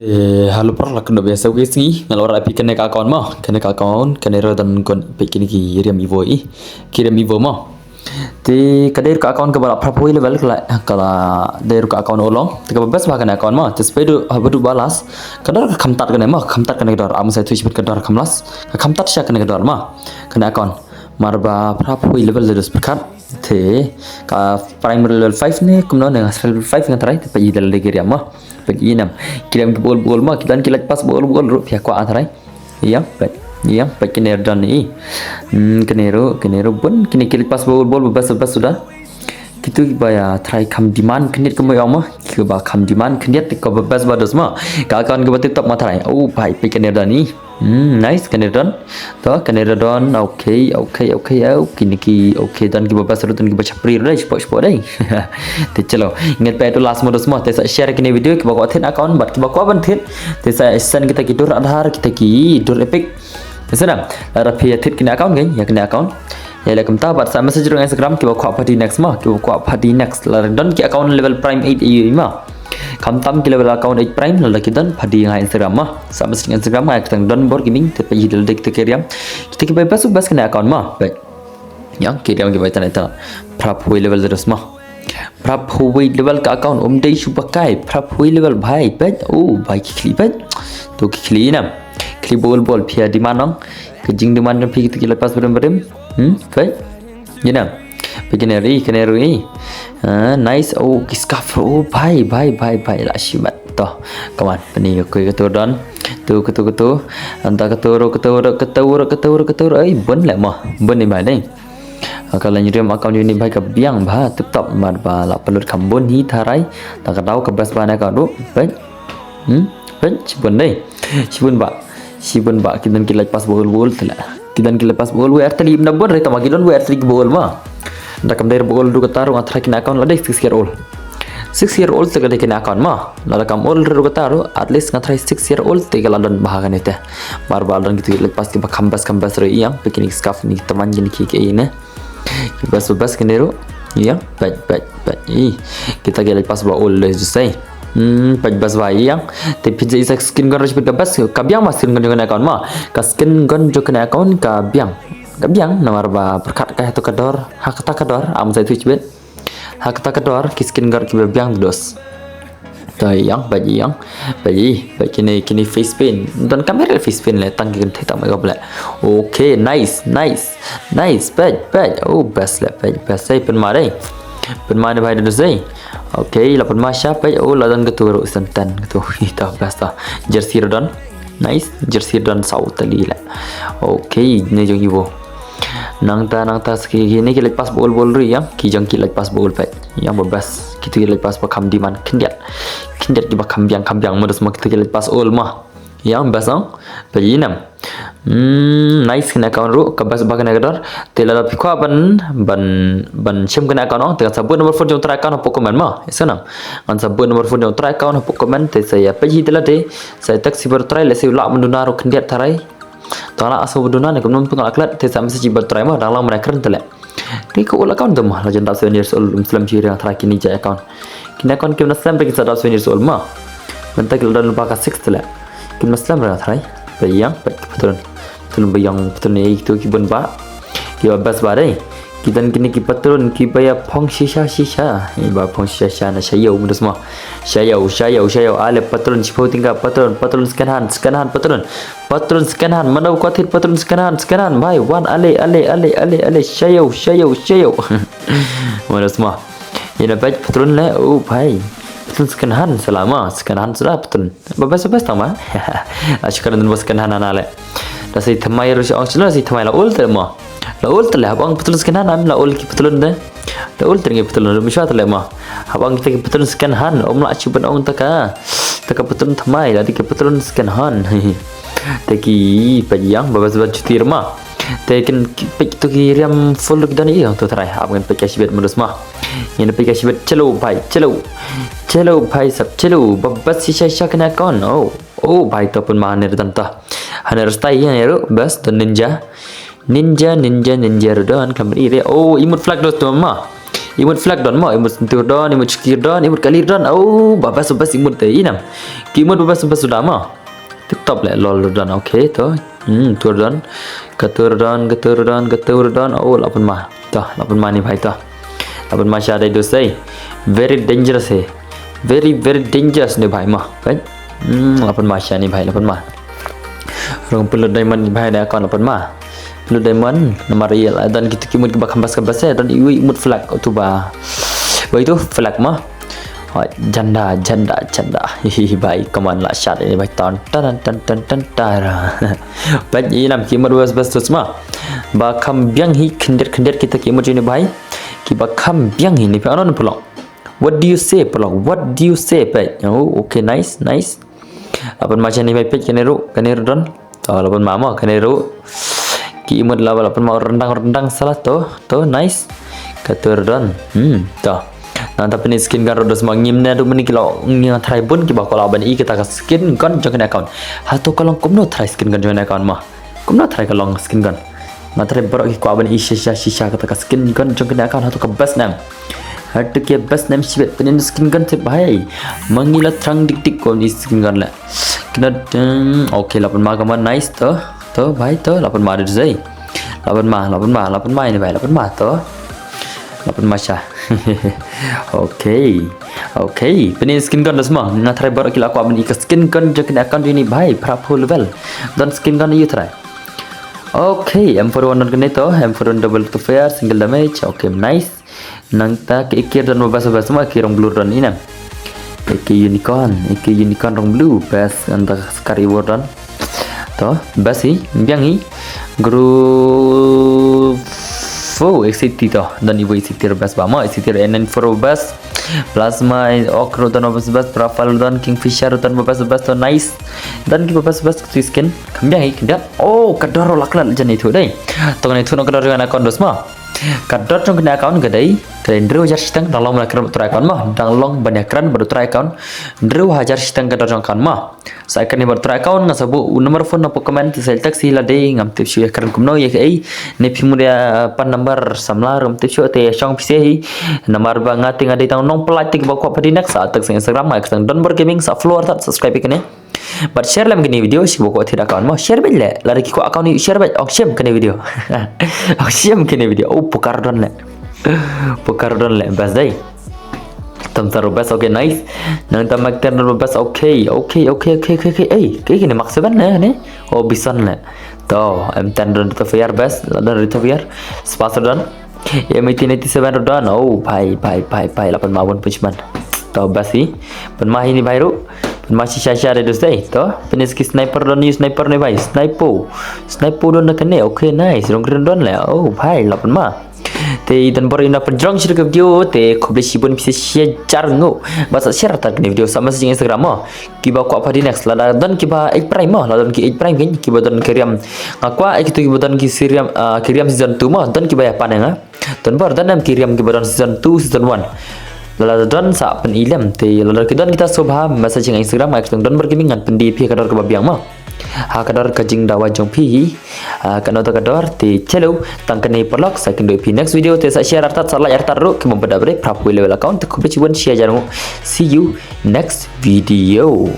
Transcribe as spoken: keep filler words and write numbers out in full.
Eh, hello por, la kynduh biasa ki sngi, nga la wanrah ïa phi kane ka account mo, kane ka account, kane ruh don kon phi kine ki riam Evo i, ki riam Evo mo. Te ka dei ruh ka account kaba la phra phew level ka la, ka la dei ruh ka account u long, te kaba best bha kane account mo, te shu peit haduh ba last, ka dor ka kham tad kane mo, kham tad kane ka dor, ym sei tu shibit ka dor kham last, ka kham tad sha kane ka dor mo, kane account. Namar ba phra phew level de dus pyrkhat. Te ka primary level five ne kumno ne, nga level five nga tharai, te peit ïa ki riam mo. Peit ïa nam. Ki riam kiba ul ba ul mo, ki don ki light pass ba ul ba ul ruh phi kwah tharai. Ïa, peit. Ïa, peit kine ruh don i. Hmm, kine ruh, kine ruh bun, kine ki light pass ba ul ba ul ba best ba best suda. Kitu kiba ïa tharai kham demand khyndiat kumba ong mo. Kiba kham demand khyndiat kaba best ba dus mo. Ka account kaba tip top nga tharai. Oh, peit, peit kine ruh don i. Hmm, nice, kane ruh don. To, kane ruh don. Okay, okay, okay, okay. Kine ki, okay, don kiba best ruh, don kiba chapri ruh dei, spot, spot dei. Te chalo. Ngan peit to last mo dus mo. Te sa share kine video kiba kwah thied account, bad kiba kwah ban thied. Te sa send kita ki dur Aadhaar, kita ki dur EPIC. Te sa na, lada phi ïa thied kine account kan, ïa kine account. Ïa leh kumta bad sa message ruh Instagram kiba kwah party next mo, kiba kwah party next. Lada don ki account level prime eight i mo. Khamtam ki level account eight prime, lada ki don party nga Instagram mo. Sa message Instagram nga, kata don bor ki ming, te peit ïa lade kita ki riam. Kita kiba best best kane account mo. Peit. Ïa ki riam kiba ïa tang ïa tang. Phra phew level terus mo. Phra phew level ka account, um dei shu ba kai. Phra phew level bhai, peit. Oh, bhai ki khlieh peit. To ki khlieh nam. Khlieh ba ul ba ul phi ïa demand nong. Ka jingdemand jong phi kita ki light pass barim barim. Hmm, peit. Ïa nam. Peit kane ruh i, kane ruh i. Ah, nice. Oh, ki scarf. Oh, bhai, bhai, bhai, bhai. La shimet. To, come on. Pynïa kawei katu don. Tu, katu, katu. Nangta katu ruh, katu ruh, katu ruh, katu ruh, katu ruh. Ai, bun leh mo. Bun i bhai dei. Ka lynriam account ïa une bhai ka biang bha, tip top, namar ba la pynlut kham bun hi tharai. Te ka dei ka best bha ne ka ruh. Peit. Hmm? Peit, shibun dei. Shibun ba. Shibun ba, ki don ki light pass ba ul ba ul te leh. Ki don ki light pass ba ul, wer tali im da bun re, tangba ki don wer tali kiba ul mo. Da kam dei ba ul ruh kata ruh nga tharai kine account la dei six year old. Six year old te ka dei kine account mo. Lada kam ul ruh kata ruh, at least nga tharai six year old te ka la don bha kane te. Namar ba la don kitu ki light pass kiba kham best kham best ruh ïa, peit kine ki scarf ne, ki tymmen kine ki, ki ne. Ki best best kine ruh. Ïa, peit, peit, peit. Ih, kita ki light pass ba ul dei ju sei. Hmm, peit best bha ïa. Te phi sa skin gun ruh shibit ka best, ka biang mo skin gun jong kane account mo. Ka skin gun jong kane account ka biang. Ka biang namar ba pyrkhat ka ha kata ka dor, ha kata ka dor, ym sei tu shibit. Ha kata ka dor ki skin guard kiba biang dos. To ïa, peit ïa, peit ïa, peit kine, kine face paint. Don kamera face paint leh, tang ki kynthei tang mai ka bleh. Okay, nice, nice, nice, peit, peit. Oh, best leh, peit, best. Ei, pynma dei. Pynma dei bhai dos ei. Okay, la pynma sha, peit. Oh, la don katu ruh, santan katu. Ito, best to. Jersey ruh don. Nice, jersey don saw tylli leh. Okay, ne jong Evo. Nangta, nangta sa ki, kine ki light pass ba ul ba ul ruh ïa, ki jong ki light pass ba ul peit. Ïa ba best, kitu ki light pass ba kham demand khyndiat. Khyndiat kiba kham biang, kham biang mo dos mo kitu ki light pass ul mo. Ïa best ong, peit ïa nam. Hmm, nice kane account ruh, ka best bha kane ka dor. Te lada phi kwah ban, ban, ban shim kane account ong, te kan sa buh number phone jong u trai account hapoh comment mo. Ïa sa nam. Kan sa buh number phone jong u trai account hapoh comment, te sa ïa peit hi te lade. Sa ïa text hi bad u trai, lehse u lah ban duna ruh khyndiat tharai. Tang la asa u duna ne kumno pynlah klet, te sa message bad u trai mo, dang lang mynta kren te leh. Te ka ul account te mo, la jan dap seven years old, um slem shi riang tharai kine jait account. Kine account kim da slem te ki sa dap seven years old mo. Mynta ki la don lypa ka six te leh. Kim da slem riang tharai. Ba ïang, ba ki patron. Patron ba ïang, patron ne kitu ki bun ba. Kiba best ba dei. Ki don kine ki patron kiba ïa phong shisha shisha. Ïa ba phong shisha shisha na shaïew mynta mo. Shaïew, shaïew, shaïew. Ale patron shiphew tyngka patron, patron second hand, second hand patron. Patron second hand, mano kwah thied patron second hand, second hand. Bhai, wan ale, ale, ale, ale, ale. Shaïew, shaïew, shaïew. Mynta mo. Ïa na bad patron leh, oh bhai. Patron second hand sala mo, second hand sala patron. Ba best, ba best tang ba. Ashkar nan ba second hand ana leh. Da sa ïa thymmai ruh sha ong sha la sa ïa thymmai la ul te mo. La ul te leh, hap ong patron second hand, am la ul ki patron de. La ul te ngi patron ruh, mishwa te leh mo. Hap ong kita ki patron second hand, um lah shu ban ong ta ka. Ta ka patron thymmai, la dei ki patron second hand. Te ki peit ïa, ba best ba chutir mo. Te kin peit tu ki riam full ki don ïa, tu tharai, hap ngan peit ka shibit mo dos mo. Ïa na peit ka shibit, chalo bhai, chalo. Chalo bhai sab, chalo, ba best shisha shisha kane account, oh. Oh, bhai, to pynma ne ruh don ta. Hane ruh style ïa ne ruh, best, don ninja. Ninja, ninja, ninja ruh don, kamera ire. Oh, emote flag dos to mo. Emote flag don mo, emote sentur don, emote shakir don, emote kali don. Oh, ba best best emote te i nam. Ki emote ba best best suda mo. Tip top leh lol don. Okay to. Hmm, tur don. Ka tur don, ka tur don, ka tur don. Oh, la pynma. To, la pynma ni bhai to. La pynma sha dei dos dei. Very dangerous hai. Very very dangerous ni bhai mo. Bhai. Hmm, la pynma sha ni bhai, la pynma. Rong pynlut diamond ni bhai da account la pynma. Pynlut diamond namar i la don kitu ki emote kiba kham best kham best, eh, don iwi emote flag tu ba. Ba itu flag mo. Oh, janda, janda, janda. Hihi bhai, kaman la shot ini bhai. Tan tan tan tan tan tan. Bhai, i nam ki emote best best tu mo. Ba kham biang hi khyndiat khyndiat kita ki emote ni bhai. Kiba kham biang hi ni phi anon pulong. What do you say, pulong? What do you say, bhai? Oh, okay, nice, nice. La pynma sha ni bhai peit kane ruh, kane ruh don. To, la pynma mo, kane ruh. Ki emote la, la pynma rendang, rendang sala to, to, nice. Ka tur don. Hmm, to. Nangta pynïoh skin gun ruh dos mo, ngim ne ruh mynne ki long, ngi nga tharai bun kiba kwah lah ban i kata ka skin gun jong kane account. Hato ka long kumno tharai skin gun jong kane account mo? Kumno tharai ka long skin gun? Nga tharai baroh ki kwah ban i shisha shisha kata ka skin gun jong kane account, hato ka best ne em. Hato ka best ne em shibit, pynïoh skin gun te bhai. Ma ngi la thrang dik dik ko ni skin gun leh. Kena deng. Okay, la pynma ka mo, nice to. To bhai to, la pynma dei. La pynma, la pynma, la pynma ini bhai, la pynma to. La pynma sha. Okay. Okay, pynïoh skin gun dos mo. Nga tharai baroh ki la kwah ban i ka skin gun jong kane account ini bhai, phraphew level. Don skin gun ïa u tharai. Okay, M four one don kane to, M four one double to fire, single damage. Okay, nice. Nangta ki A K don ba best best mo, A K rong blue don i nam. A K unicorn, A K unicorn rong blue, best, nangta Scar Evo don. To, best hi, biang hi. Group four, X eighty to, don iwi X eighty best ba mo, X eighty N nine four best. Plasma, Orc ruh don ba best best, Profile don, Kingfisher don ba best best to, nice. Don ki ba best best tu skin, kham biang hi, kham biang. Oh, ka dor la khlad jan itu dei. To kane tu no ka dor jong kane account dos mo. Ka dor jong kane account ka dei, ka dei hynriew hajar shiteng, dang long ban ïakren bad u trai account mo, dang long ban ïakren bad u trai account. Hynriew hajar shiteng ka dor jong account mo. Sa ïakren bad u trai account, nga sa buh u number phone hapoh comment, te sa ïa text hi lade, ngam tip shuh ïakren kumno ïa kaei. Ne phi mut ïa pan number samla ruh ngam tip shuh, te shong phi sha hi. Namar ba nga te nga dei tang nongpynlait, te kiba kwah peit next sa text Instagram, nga kyrteng Donbor Gaming, sa follow artat, subscribe ïa kane. Bad share lem kane video, shi ba kwah thied account mo, share beit leh. Lada ki kwah account, share beit, ong shim kane video. Ong shim kane video. Oh, Pokar don leh. Pokar don leh, best dei. Tom Saro best, okay, nice. Nangta Mike Turner best, okay, okay, okay, okay, okay, okay. Ei, kaei kane, Mark seven ne, ne? Oh, Bison leh. To, M ten don, Rito Fire best, don Rito Fire. Spas don. M eighteen eighty-seven don. Oh, bhai, bhai, bhai, bhai, la pynma bun punishment. To, best hi. Pynma hi ni bhai ruh. Pynma shisha shisha dei dos dei. To, pynïoh ki sniper don, use sniper ni bhai. Sniper. Sniper don da kane. Okay, nice. Rong green don leh. Oh, bhai, la pynma. Te i Donbor ina pynjrong shi ka video, te khublei shibun phi sa share jar ngu. Ba sa share ta kane video sa message Instagram mo. Kiba kwah peit next, lada don kiba eight prime mo, lada don ki eight prime kin, kiba don ki riam. Nga kwah, eh, kitu kiba don ki si riam, ah, ki riam season two mo, don kiba ïa pan nga. Donbor, don em ki riam kiba don season two, season one. Lada don sa pyn-i lem, te lada ki don kita sngewbha message nga Instagram, nga kyrteng Donbor Gaming ngan pyndie phi ha ka dor kaba biang mo. Ha ka dor ka jingdawa jong phi hi. Ah, kano ta ka dor, te chalo, tang kane paralok, sa kynduh phi next video, te sa share artat, sa like artat ruh, ki bym pat da bre, phraphew level account, te khublei shibun, share jar ngu. See you next video.